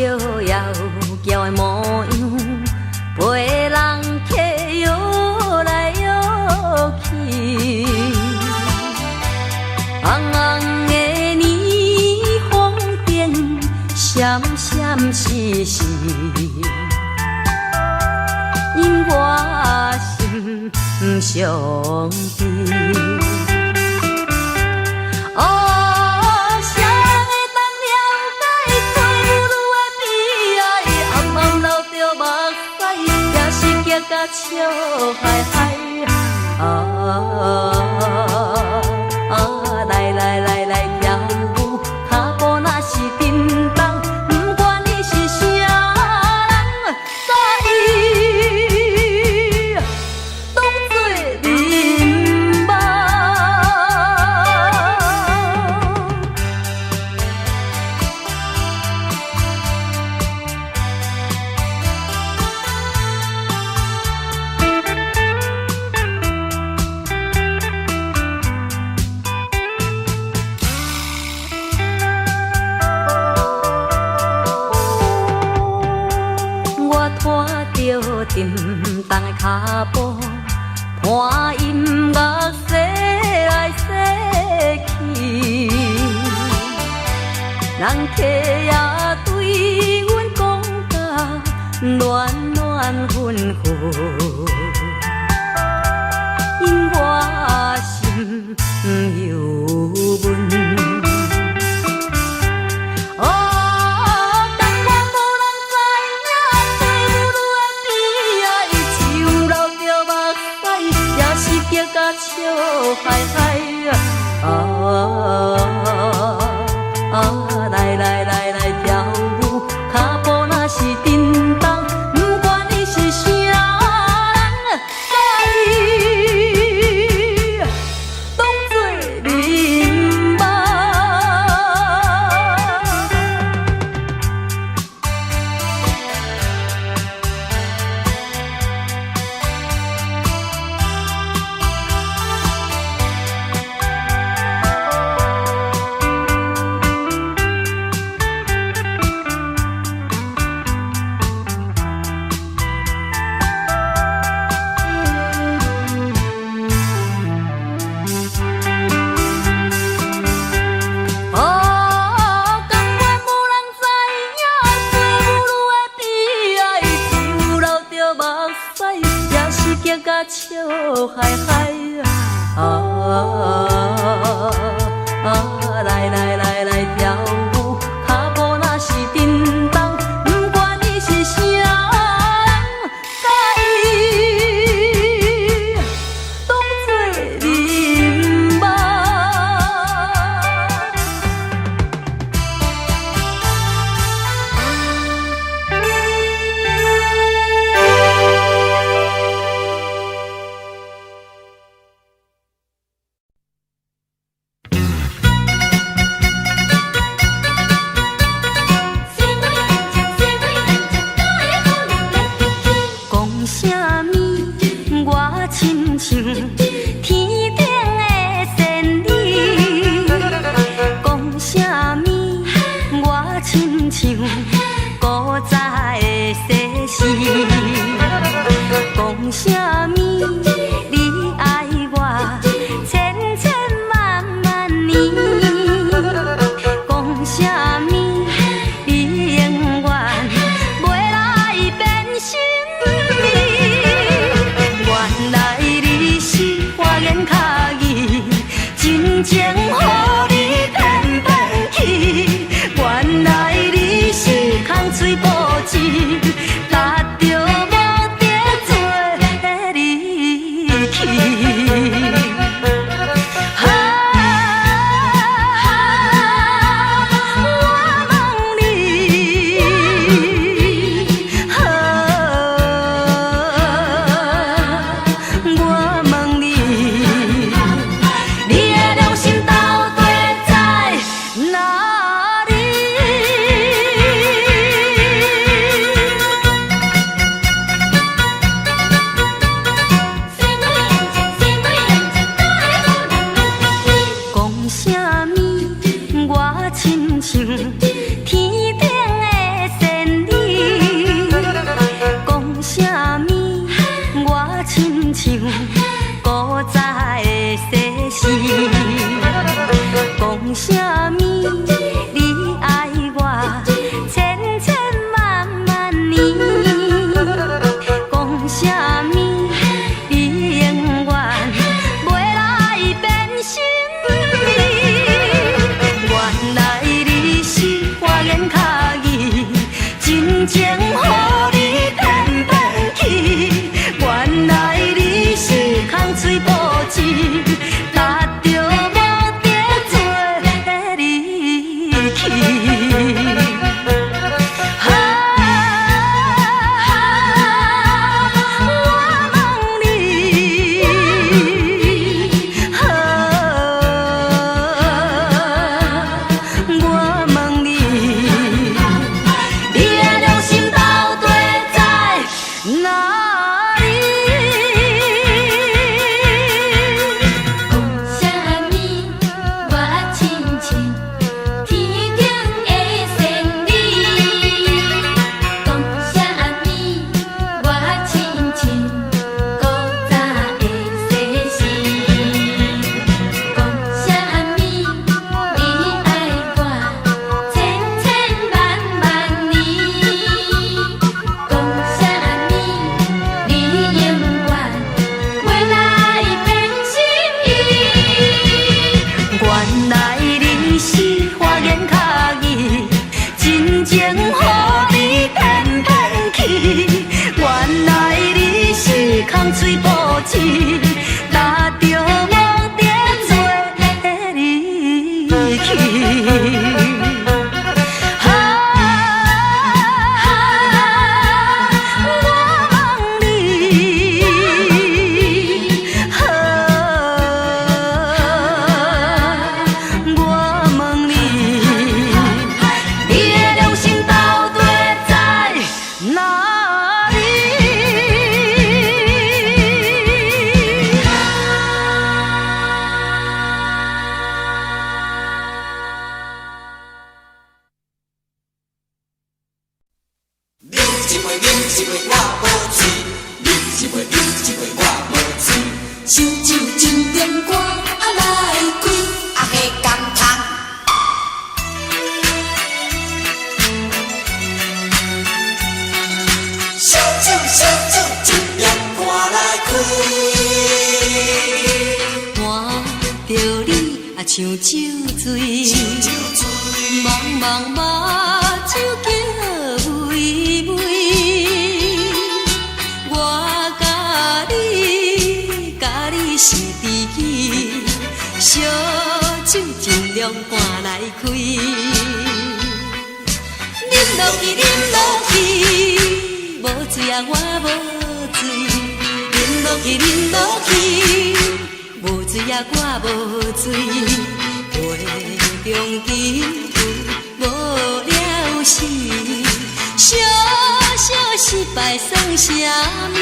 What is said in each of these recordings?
著窈窕的模樣，陪人客搖來搖去。紅紅的霓虹燈，閃閃爍爍，引我心傷悲。哦，誰人會當了解做母女的悲哀？暗暗流著目屎，也是激甲笑嗨嗨。啊啊，來來來來跳舞，跤步若是振動，不管你是啥人，佮伊當做眠夢。我拖著沉重的跤步，伴音樂踅來踅去，人客也對阮講甲暖暖粉粉，引我心憂悶。哦，甘願無人知影做母女的悲哀，只有流著目屎，也是激甲笑嗨嗨。啊啊，來來來來跳舞，跤步若是振動，不管你是啥人，佮伊當做眠夢。喙布錢，踏著無定做離去。啊，我問你，啊，我問你，你的良心到底在哪裡？啉一杯，啉一杯，我無醉；啉一杯，啉一杯，我無醉。燒酒斟點歌啊來開，啊彼工通。燒酒燒酒，盡量乾來開。看著你啊，像酒醉，茫茫目睭叫微微。我佮你，佮你是知己，燒酒盡量乾來開。啉落去，啉落去，無醉啊，我無醉。啉落去，啉落去，無醉啊，我無醉。杯中珍珠無了時，小小失敗算啥物？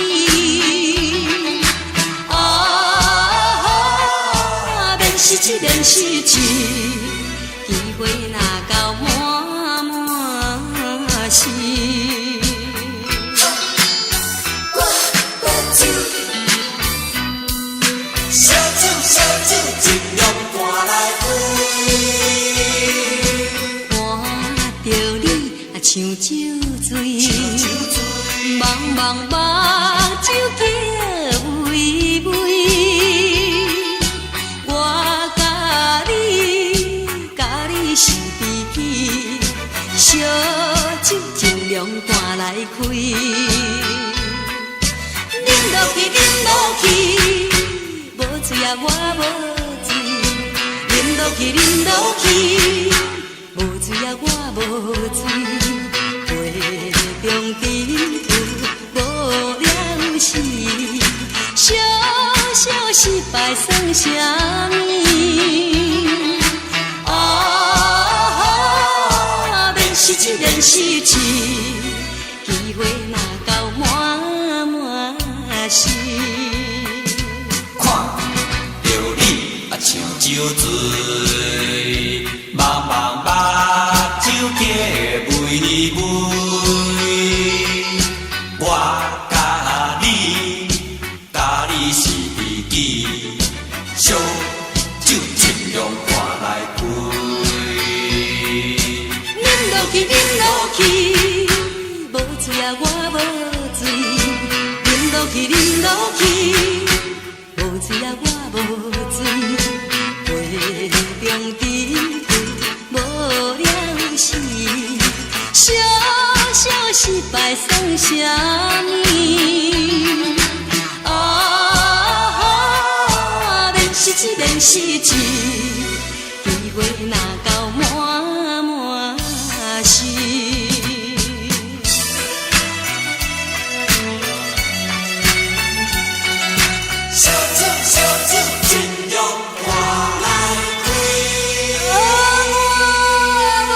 啊，免失志，免失志，機會若到滿滿是。我無醉，燒酒燒酒，盡量乾來開。看著你啊，像酒醉，茫茫目睭叫微微。我佮你，佮你是知己，燒酒盡量乾來開。啉落去，啉落去，無醉啊，我無醉。啉落去，啉落去，無醉啊，我無醉。杯中珍珠無了時，小小失敗算啥物？啊，免失志，免失志，機會若到滿滿是。看著你啊，像酒醉，茫茫目睭叫微微。我佮你，佮你是知己，燒酒盡量乾來開。啉落去，啉落去，無醉啊，我無醉。啉落去，啉落去，無醉啊，我無醉。杯中珍珠無了時，小小失敗算啥物？啊，免失志，免失志，機會若到滿滿是。燒酒燒酒，盡量乾來開。啊，我無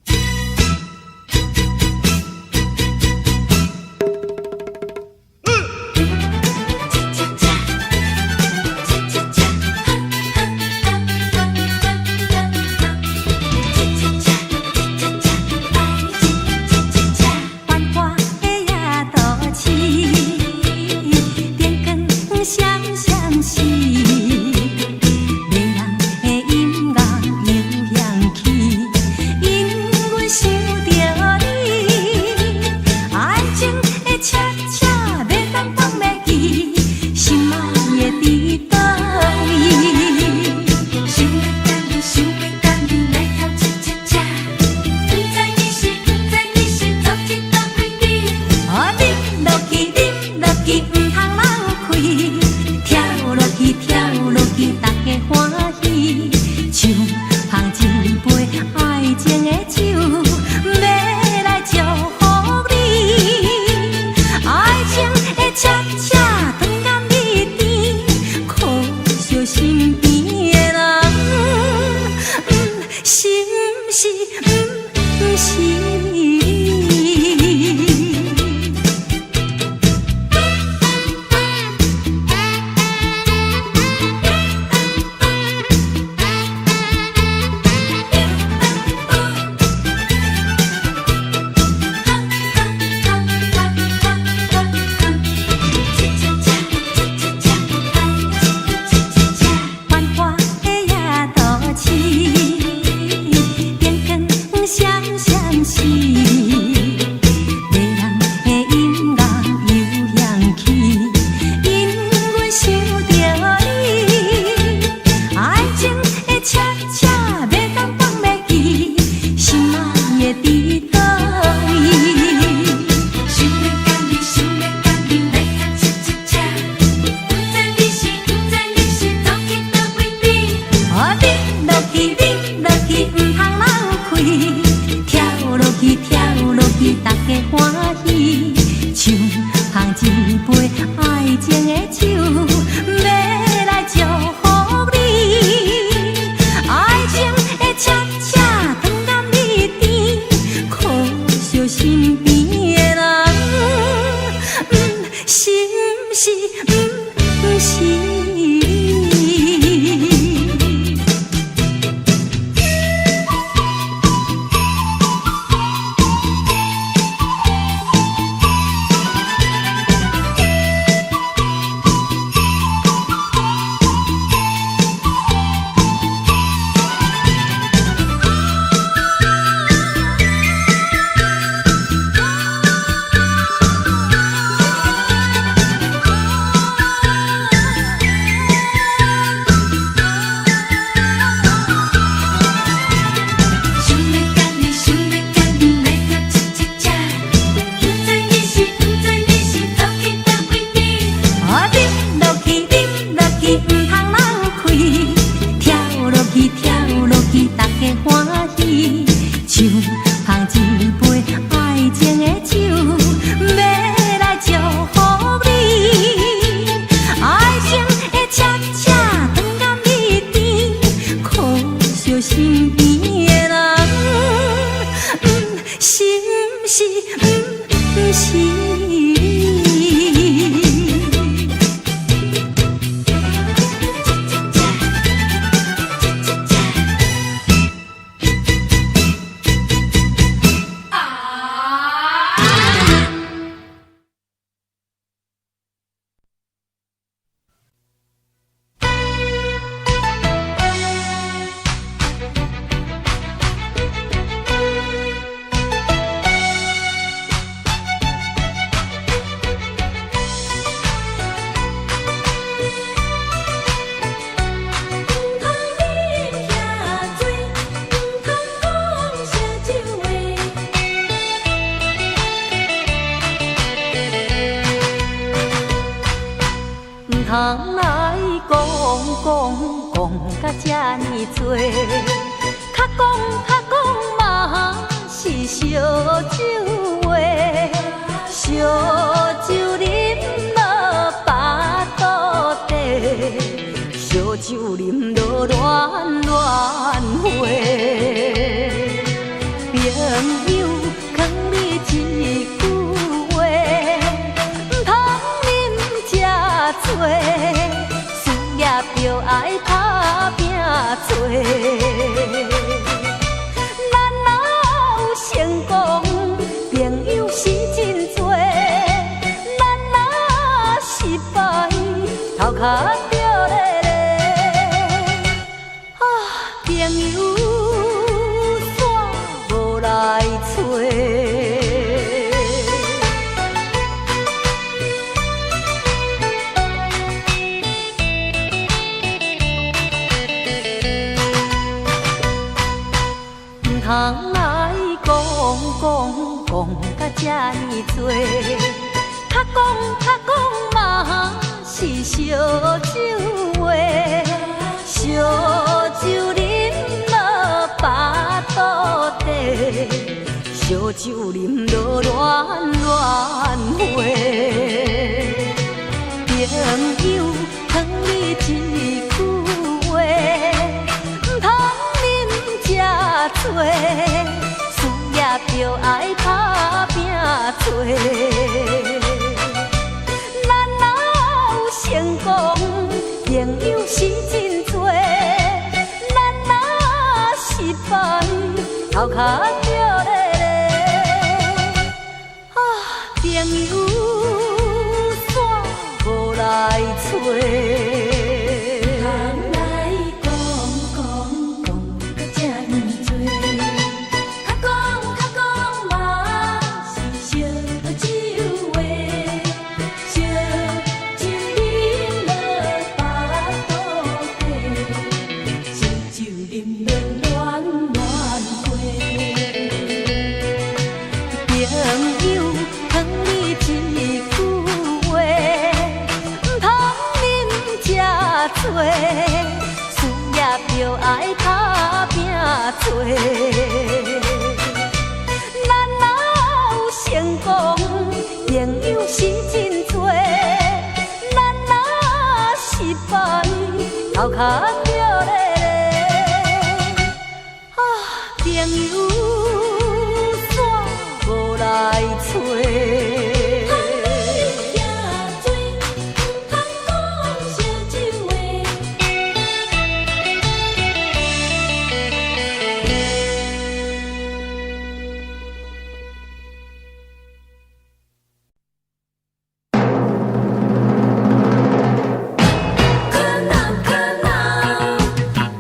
醉。是你。繁華的夜都市，燈光閃閃閃，迷人的音樂又響起，引阮想著你。愛情的車車欲當放袂記，心愛的佇佗位？想欲佮你，想欲佮你來跳恰恰恰。毋知你是，毋知你是走去佗位佇？哦，啉落去，啉落去，毋通留開，跳落去，跳落去，大家歡喜，唱捧一杯愛情的酒，欲來祝福你。愛情的車車糖甘蜜甜，可惜身邊的人，是毋是，毋是你？想欲佮你，想欲佮你來跳恰恰恰。毋知你是，毋知你是走去佗位佇？哦，啉落去，啉落去，毋通留開，跳落去，跳落去，大家歡喜，唱捧一杯愛情的酒，欲來祝福你。愛情的車車糖甘蜜甜，可惜身邊的人，是毋是，毋是你？毋通啉遐濟，毋通講燒酒話。毋通來講講講甲這呢濟，較講較講嘛是燒酒話，燒酒啉落腹肚底，燒酒啉落亂亂話。朋友勸你一句話，毋通啉這濟，事業著愛打拼做。咱若有成功，朋友是真濟；咱若失敗，頭殼著咧咧。啊，朋友煞無來揣。毋通來講講講甲這呢濟，較講較講嘛是燒酒話，燒酒啉落腹肚底，燒酒啉落亂亂話。朋友勸你一句話，毋通啉這濟，事業著愛拍拚做。咱若有成功，朋友是真濟；咱若失敗，頭殼著咧咧。啊，朋友煞無來揣。通來講講講甲這爾濟，較講較講嘛是燒酒話，燒酒啉落腹肚底，燒酒啉落暖暖過。朋友，勸你一句話，毋通啉這濟，事業著愛拍拚做。咱若有成功，朋友是真濟；咱若失敗，頭殼著咧咧。啊，朋友煞無來揣。這濟，毋通講燒酒話。可惱可惱，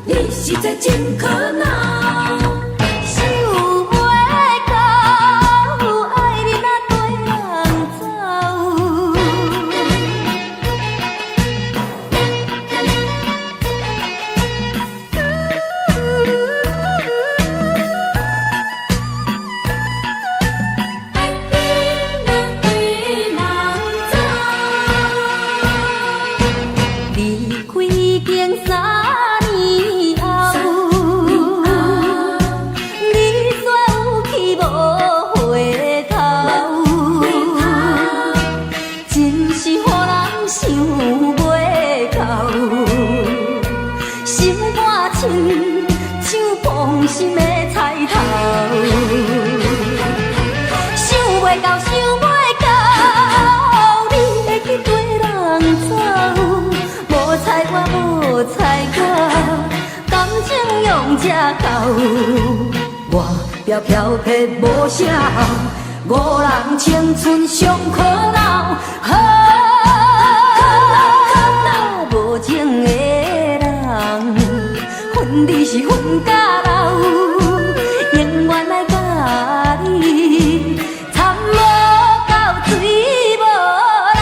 你實在真可惱。想袂到，愛你若綴人走。愛你若綴人走。離開已經3年後，你煞有去無回頭，真是予人想袂到，心肝親像磅心的菜頭。想袂到，想袂到，你會去綴人走，無彩我，無彩我，感情用這厚，我飄飄撇無啥後，五人青春尚可惱，好無情的人，恨你是恨甲老，永遠愛佮你參無到水無流。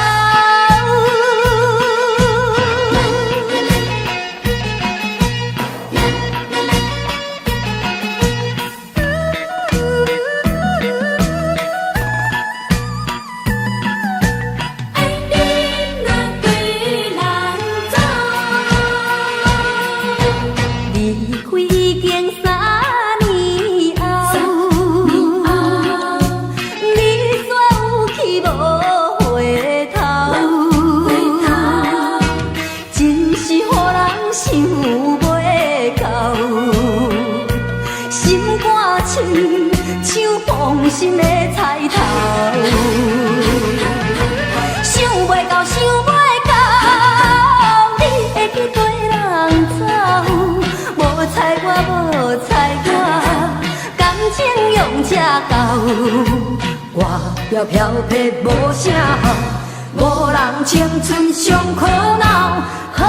愛你若綴人走。離開已經三年後，你煞有去無回頭，真是予人想袂到，心肝親像磅心的菜頭。想袂到，想袂到，你會去綴人走，無彩我，無彩我，感情用這厚，我飄飄撇無啥後，五人青春尚可惱，好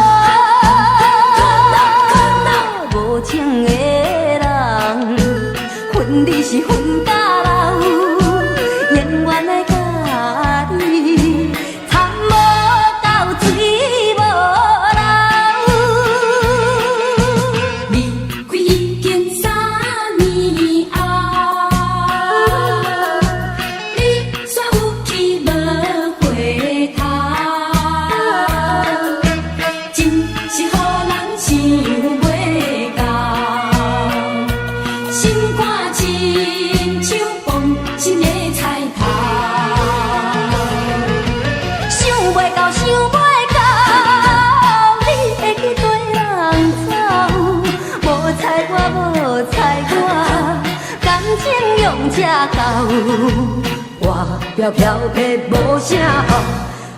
無情的人，恨你是恨甲老，永遠愛佮你參無到水無流。離開已經三年後，你煞有去無回頭，真是予人想袂到，心肝親像這到，我飄飄撇無啥好，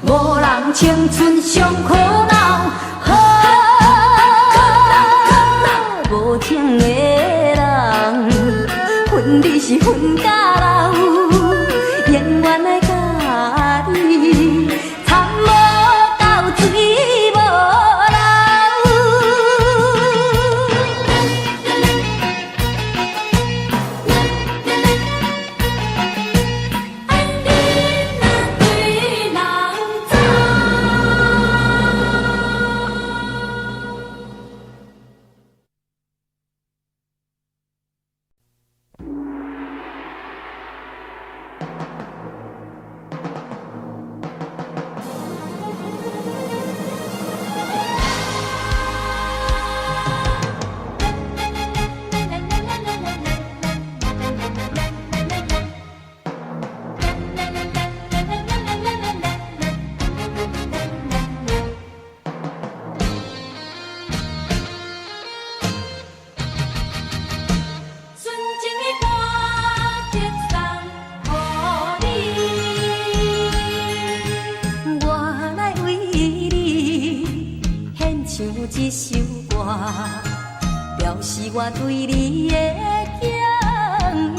無人青春尚可惱。好，無情的人，恨你是恨甲老，永遠愛佮你參無到水無流。愛你若對人走。純情的歌曲送予你。我來為你獻唱這首歌，表示我對你的敬意。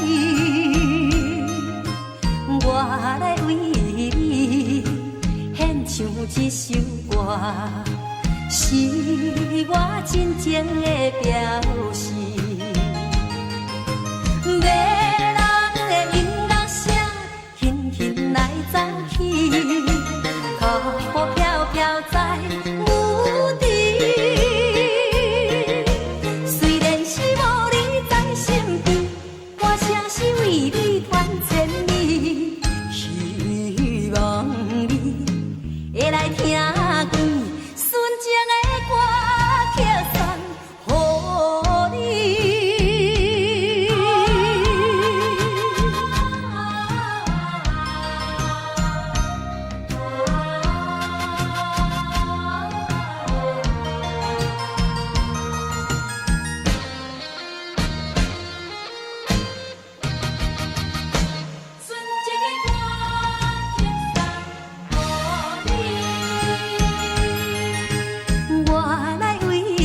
我來為你獻唱這首歌，是我真情的表示。迷人的音樂聲，輕輕來走去，腳步飄飄在舞池。雖然是無你在身邊，歌聲是為你傳千里，希望你會來聽見純情的歌曲送予你。純情的歌曲送予你。我來為你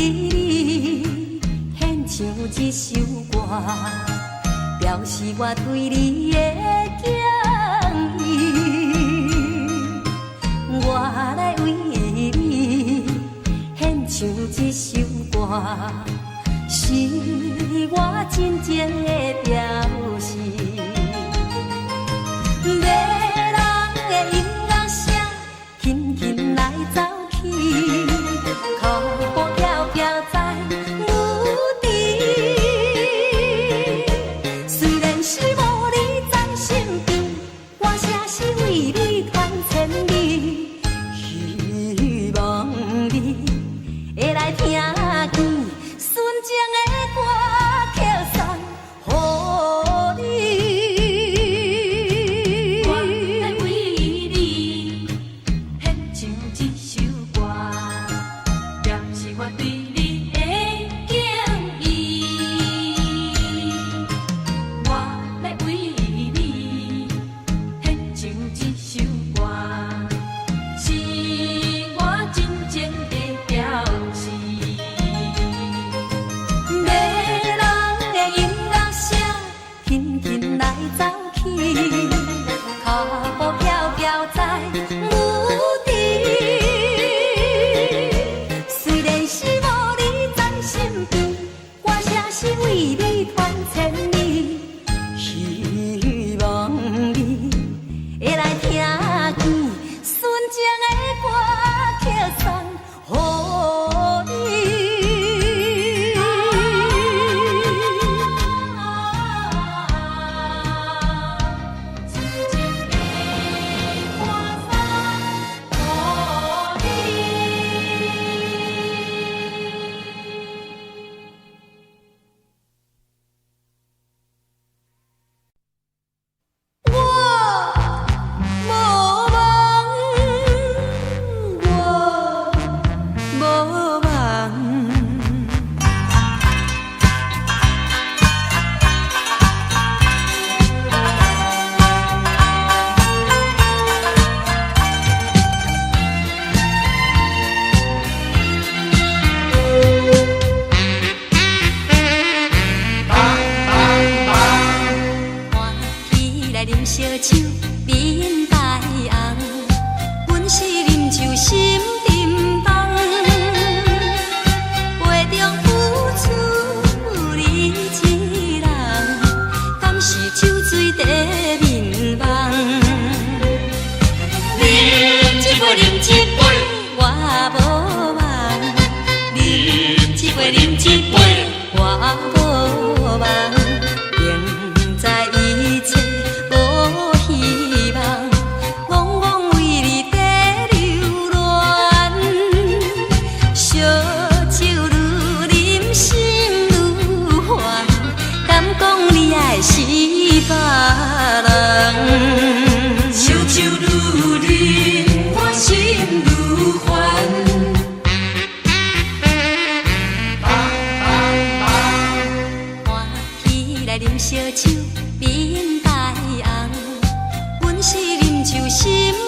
獻唱這首歌，表示我對你的敬意。我來為你獻唱這首歌，是我真情的表示。迷人的音樂聲，輕輕來走去，腳步飄飄在舞池。雖然是無你在身邊，歌聲是為你傳千里，希望你會來聽見純情的歌曲送予你。來啉燒酒，面帶紅，阮是啉酒心沉重。杯中付出你一人，敢是酒醉在眠夢？啉一杯，啉一杯，我無夢。啉一杯，啉一杯，我無夢。明知一切無希望，戆戆為你在流連。燒酒愈啉心愈煩，敢講你愛是別人？燒酒愈啉，我心愈煩。歡喜來啉燒酒，面帶紅，阮是啉酒心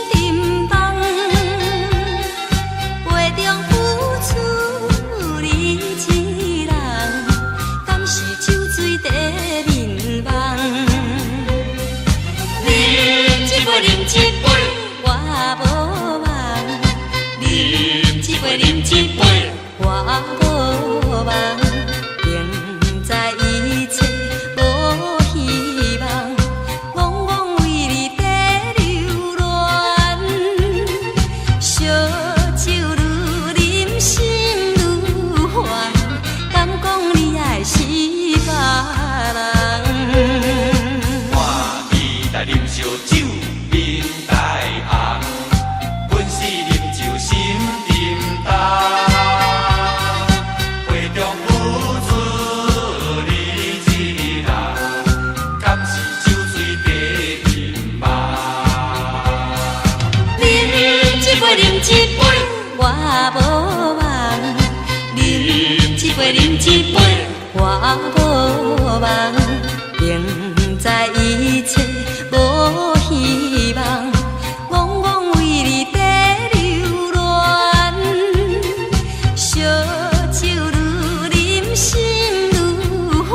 沉重。杯中付出你一人，敢是酒醉在眠夢？啉一杯，啉一杯，我無夢。啉一杯，啉一杯，我無夢。明知一切無希望，戆戆為你在流連。燒酒愈啉心愈煩，敢講你愛是別人？歡喜來啉燒酒，面帶紅，阮是啉酒心沉重。杯中付出你一人，敢是酒醉在眠夢？啉一杯，啉一杯，我無夢。啉一杯，啉一杯，我無夢。明知一切無希望，戆戆為你在流連。燒酒愈啉心愈煩，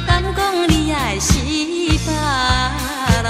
敢講你愛是別人？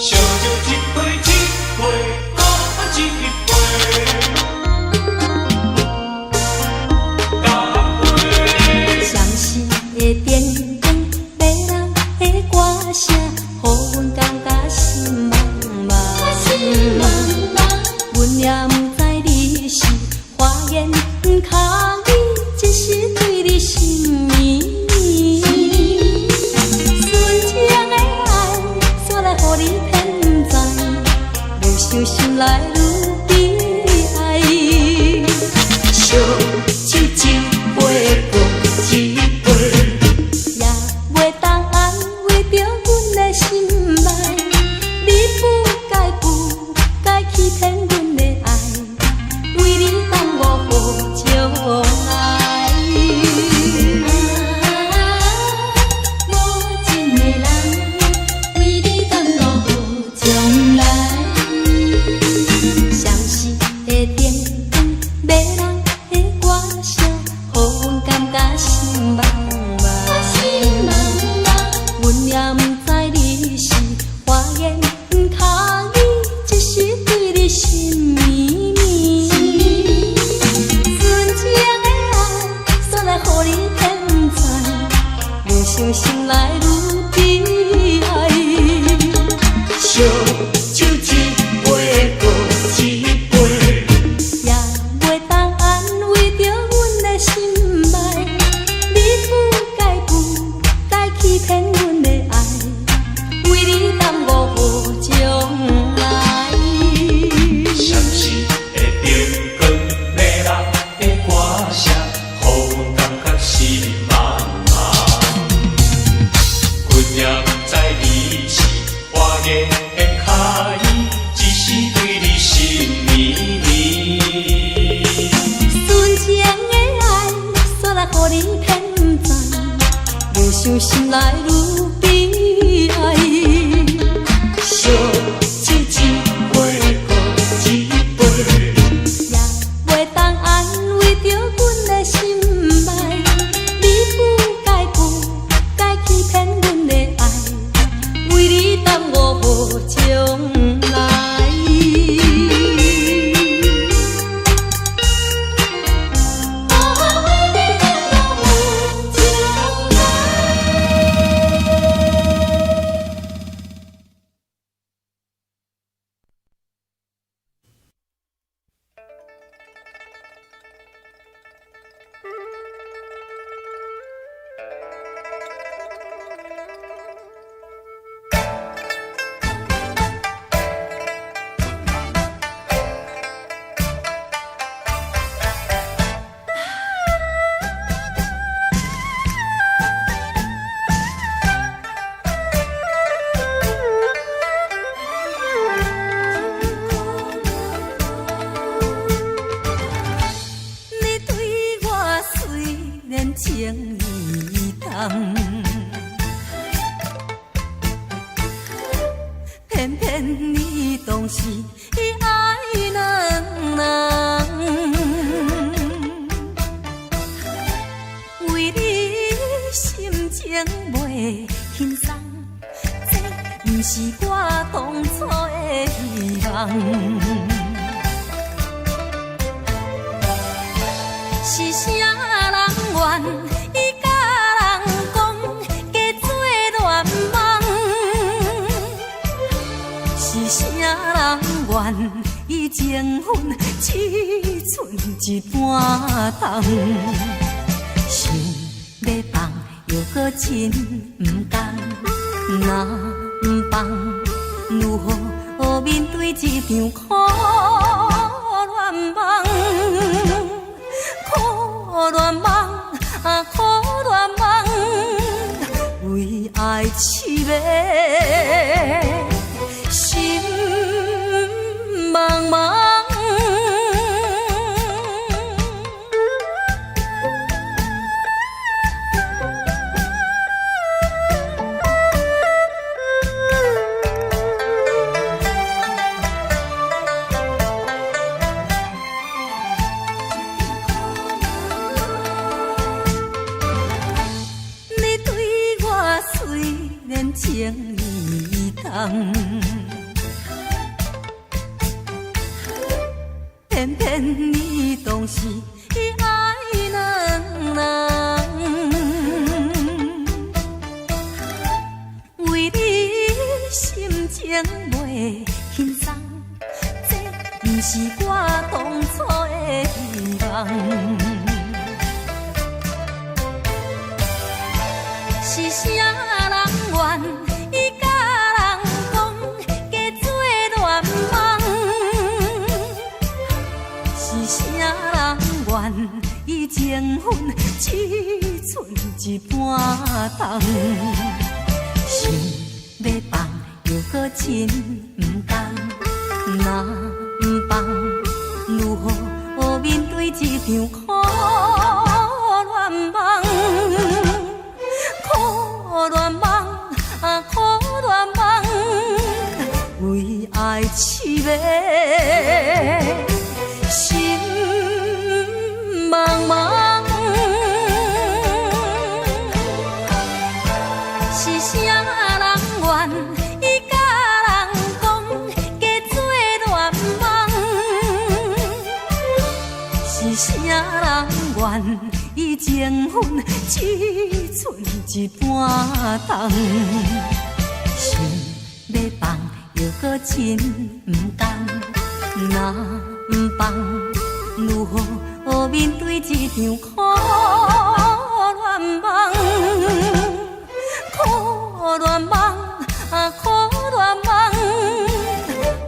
燒酒一杯一杯，閣一杯，乾杯。閃烁的電光，迷人的歌聲，予阮感覺心茫茫。阮也毋知你是花言巧語，只是對你心绵綿。純情的愛，煞來予你騙知，愈想心內愈悲哀。燒酒一杯閣一杯，也袂當安慰著阮的心內。你不該不該欺騙阮的愛，為你耽誤好將來。啊，無情的人，為你耽誤好將來。閃爍的燈光，迷人的歌聲，予阮感覺心茫茫。心茫茫，阮也毋知你是花言巧語，只是對你心綿綿。純情的愛，煞來予你騙知，愈想心內愈悲哀。燒酒一杯閣一杯，也袂當安慰著阮的心內。你不該不該欺騙阮的愛，為你耽誤好將來。閃爍的燈光，迷人的歌聲，予阮感覺心茫茫。偏你當時愛兩人，為你心情袂輕鬆，這毋是我當初的希望。是啥人願意佮人講，假做亂夢？是啥人願意情分只剩一半重？想欲放猶閣真毋甘，若毋放，如何面對這場苦戀夢？苦戀夢啊，苦戀夢，為愛痴迷心茫茫。你對我雖然情意重，偏偏你當時愛兩人，為你心情袂輕鬆，這毋是我當初的希望。是啥人願意佮人講，假做亂夢？是啥人願意情分只剩一半重？想欲放猶閣真毋甘，若毋放，如何面對這場苦戀夢？苦戀夢啊，苦戀夢，為愛痴迷心茫茫。是啥人願意佮人講，假做亂夢？是啥人願意情分只剩一半重？想欲放猶閣真毋甘，若毋放，如何面對這場苦戀夢？苦戀夢啊，苦戀夢，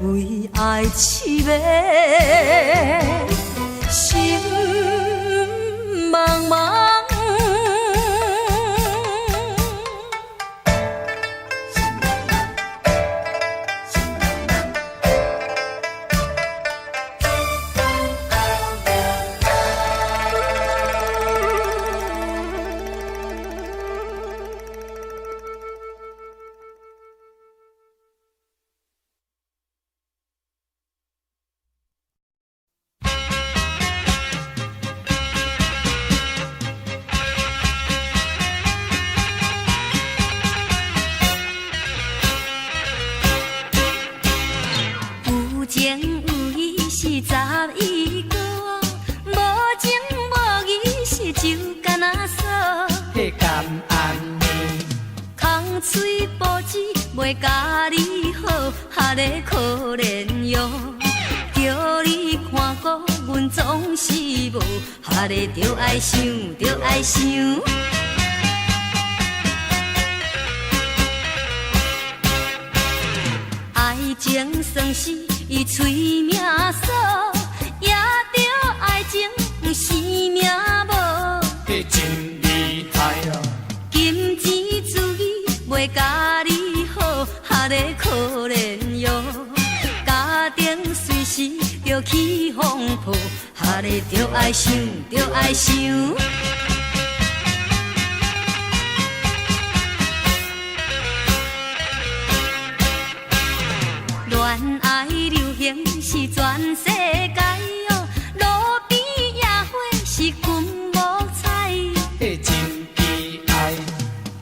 為愛痴迷心茫茫。有情有義是11個，無情無義是就敢若鎖。彼敢按呢？空喙布子袂共你好，哈咧可憐喲。叫你看顧，阮總是無，哈咧著愛想，著愛想。愛情算是伊催命鎖，也著愛情生命無。彼真厲害哦！金錢主義袂共你好，哈咧可憐喲。家庭隨時著起風波，哈咧著愛想，著愛想。戀愛流行是全世界哦，路邊野花是金無彩。彼真悲哀。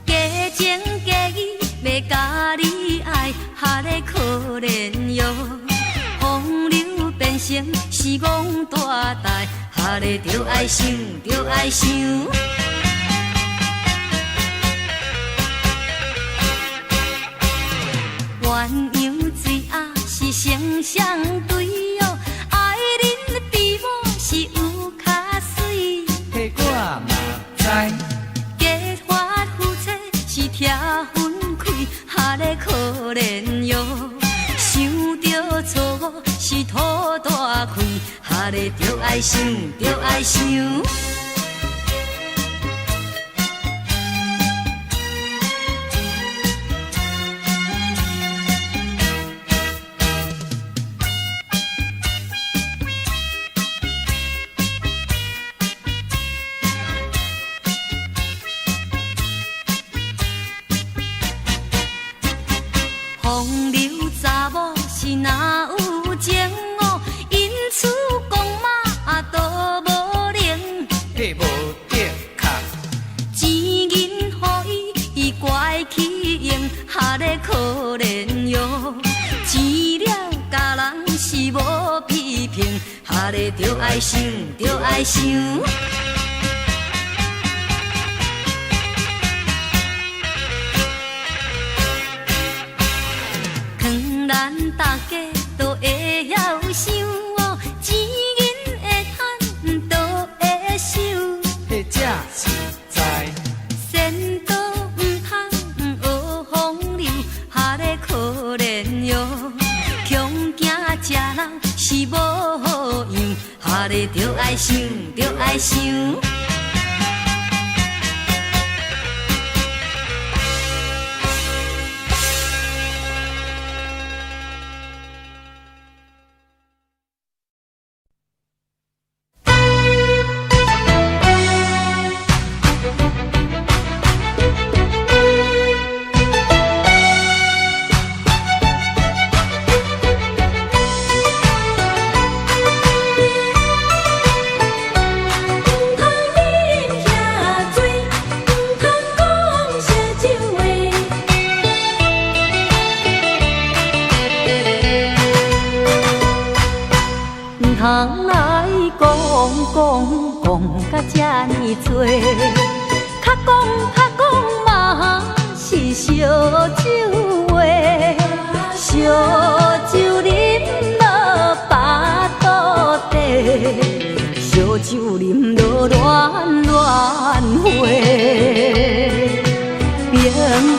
假情假意欲共你愛，哈咧可憐喲。風流變成是戇大台，哈咧著愛想，著愛想。鴛鴦水仔是成雙對哦，愛恁比某是有較媠。彼我嘛知。結髮夫妻是拆分開，哈咧可憐喲。想著錯誤是吐大氣，哈咧著愛想，著愛想。風流查某是若有情哦，因厝公媽都無能。彼無的確。錢銀予伊，伊乖去用，哈咧可憐喲。錢了共人是無批評，哈咧著愛想，著愛想。咱大家都會曉想哦，錢銀會趁都會收。彼才實在。仙道毋通學風流，哈咧可憐喲。恐驚食人是無好樣，哈咧著愛想，著愛想。毋通來講講講甲這呢濟，較講較講嘛是燒酒話，燒酒啉落腹肚底，燒酒啉落亂亂話。朋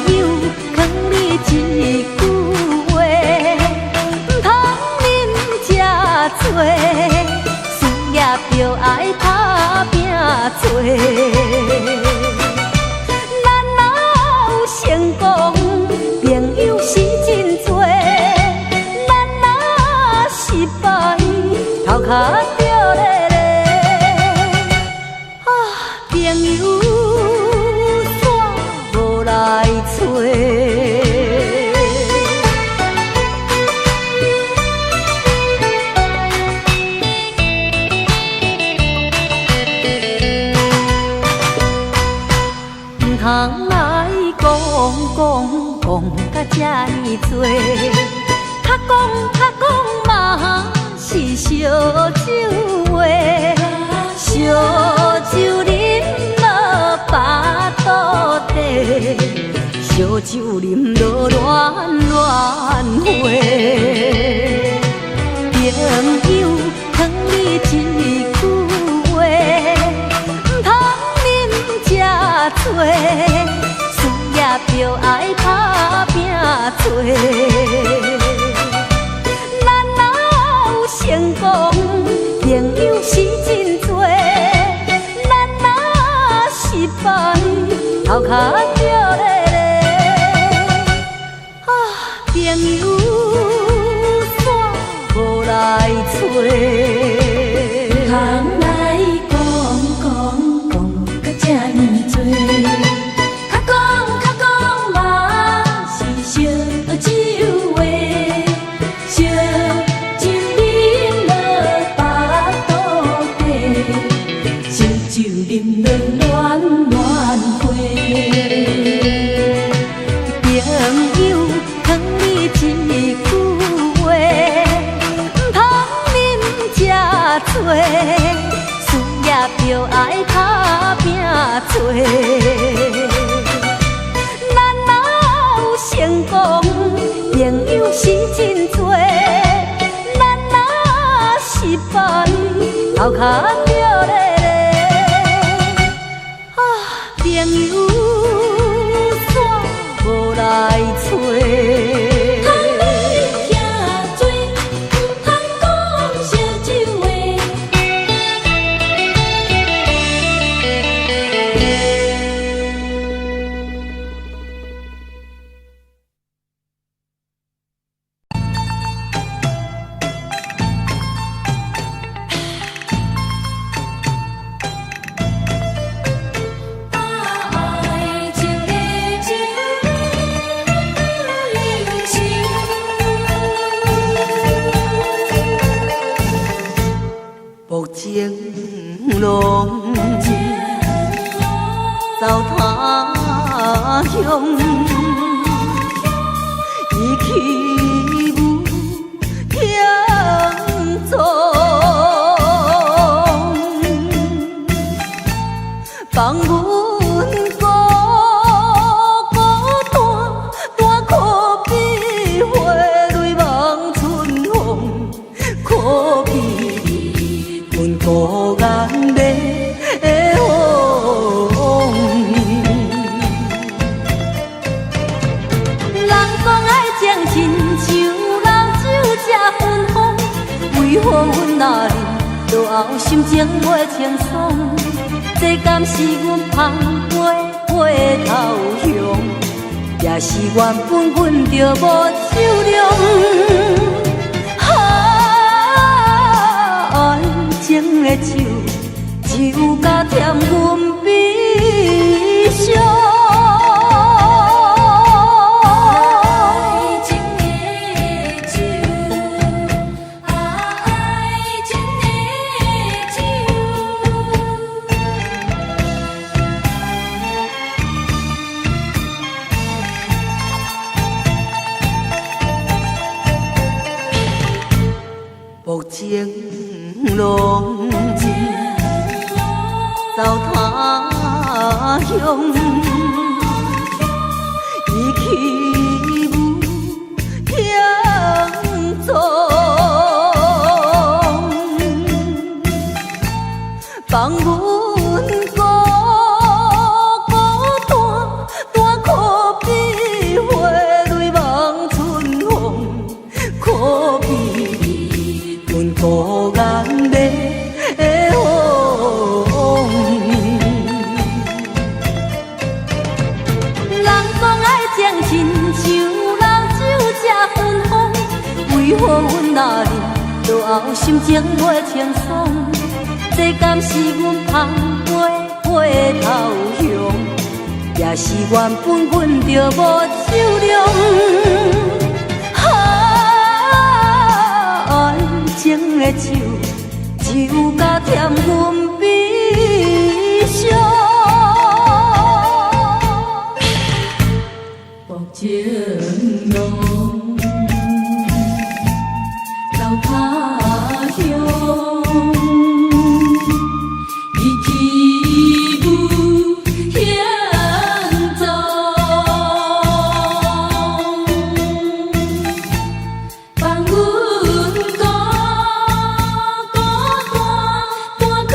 友勸你一句話，毋通啉這濟，事業著愛打拼做。咱若有成功，朋友是真濟；咱若失敗，頭殼著咧咧。啊，朋友煞無來揣。毋通來講講講甲這呢濟，較講較講嘛是燒酒話，燒酒啉落腹肚底，燒酒啉落亂亂話。朋友勸你一句話，毋通啉這濟，事業著愛打拼做。咱若有成功，朋友是真濟；咱若失敗，頭殼著咧咧。啊，朋友煞無來揣。毋通來講講講甲這呢濟，較講較講嘛是燒酒話，燒事業著愛打拼做。咱若有成功，朋友是真濟；咱若失敗，頭殼著咧咧。啊，朋友煞無來揣。通遐濟，毋通講燒酒話。愛情的酒愈深。薄情郎，走他鄉，伊去無行蹤，放阮孤孤單單，可比花蕊望春風，可比阮孤雁欲飛。人講愛情親像老酒這芬芳，為何阮若啉落後心情袂清爽？這敢是阮芳過過頭雄，也是原本阮就無酒量？啊，愛情的酒，酒甲添阮悲傷。愛情的酒，啊，愛情的酒。薄情郎，走他鄉，伊去無行蹤，放阮孤孤單單，可比花蕊望春風，可比阮孤雁欲飛。人講愛情親像老酒這芬芳，為何阮若啉落後心情袂清爽？這敢是阮芳過過頭雄，也是原本阮就無酒量？啊，愛情的酒，酒甲添阮悲傷。薄情郎，走他鄉，伊去無行蹤，放阮孤孤單單，可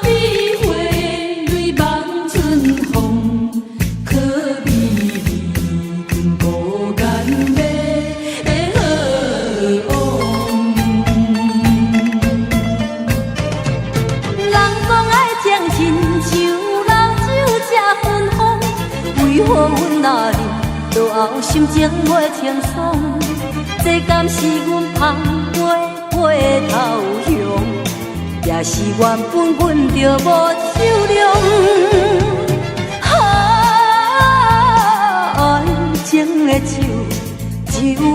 比花蕊望春風，可比阮孤雁欲飛。人講愛情親像老酒這芬芳，為何阮若啉落後心情袂清爽？這敢是阮芳過過頭雄，也是原本阮就無酒量？啊，愛情的酒，酒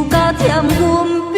甲添阮。